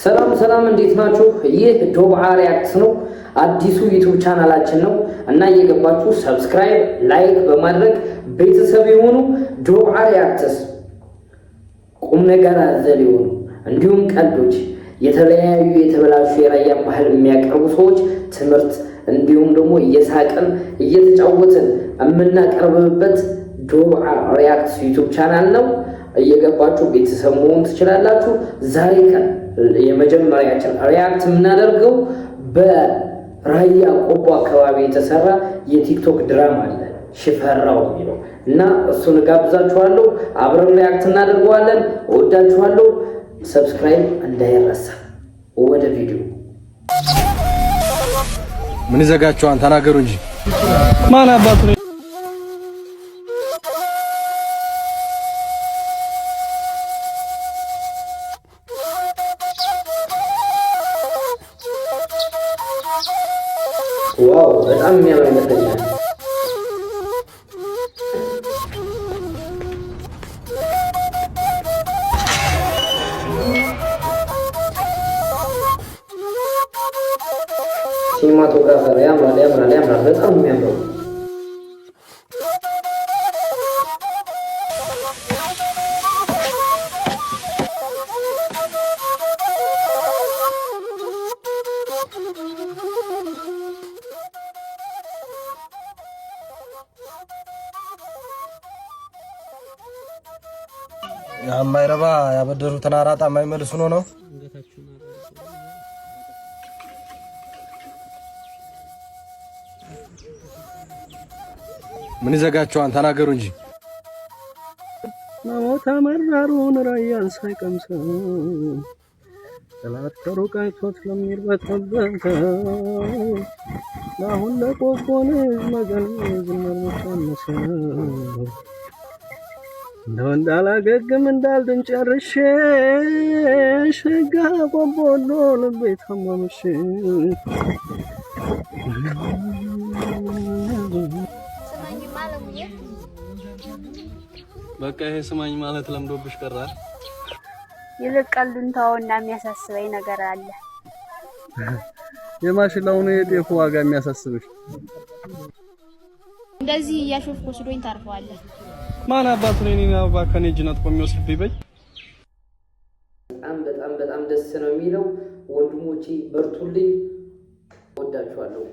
ሰላም ሰላም፣ እንዴት ናችሁ? ይህ ዶብዓ Reacts ነው፣ አዲሱ YouTube ቻናላችን ነው እና እየገባችሁ subscribe፣ like በማድረግ ቤተሰብ የሆኑ። ዶብዓ Reacts ቁም ነገር አዘል የሆኑ እንዲሁም ቀልዶች፣ የተለያዩ የተበላሹ የራያን ባህል የሚያቀርቡ ሰዎች ትምህርት እንዲሁም ደግሞ እየሳቅን እየተጫወትን የምናቀርብበት ዶብዓ Reacts YouTube channel ነው። እየገባችሁ ቤተሰብ መሆን ትችላላችሁ። ዛሬ ቀን የመጀመሪያችን react የምናደርገው በራያ ቆቦ አካባቢ የተሰራ የ TikTok ድራማ አለ፣ ሽፈራው የሚለው፣ እና እሱን እጋብዛችኋለሁ። አብረን react እናደርገዋለን። እወዳችኋለሁ። Subscribe እንዳይረሳ። ወደ ቪዲዮ። ምን ይዘጋችኋል? ተናገሩ እንጂ። ማን አባቱ ነው? Wow፣ በጣም የሚያምር ይመስለኛል። Cinematographer ያምራል፣ ያምራል፣ ያምራል። በጣም የሚያምረው። የማይረባ ያበደሩትን አራጣ የማይመልሱ ነው ነው። ምን ይዘጋችኋል? ተናገሩ እንጂ። መሞት መራሩን ራያን ሳይቀምሰው ጠላት ከሩቅ አይቶት ለሚርበተበት ለአሁን ለቆቦን መገን ዝመር መቻነሰው እንደው እንዳላገግም እንዳልድን ጨርሼ ሸጋ ቆቦሎ ልቤ ታመምሽ። ስማኝማ አለሙዬ። በቃ ይሄ ስማኝ ማለት ለምዶብሽ ቀራል። ይልቅ ቀልዱን ተወውና የሚያሳስበኝ ነገር አለ። የማሽላውን የጤፉ ዋጋ የሚያሳስብሽ? እንደዚህ እያሾፍክ ወስዶኝ ታርፈዋለህ። ማን አባቱ ነው የኔን አበባ ከኔ እጅ ነጥቆ የሚወስድብኝ? በይ። በጣም በጣም በጣም ደስ ነው የሚለው። ወንድሞቼ በርቱልኝ፣ ወዳችኋለሁ።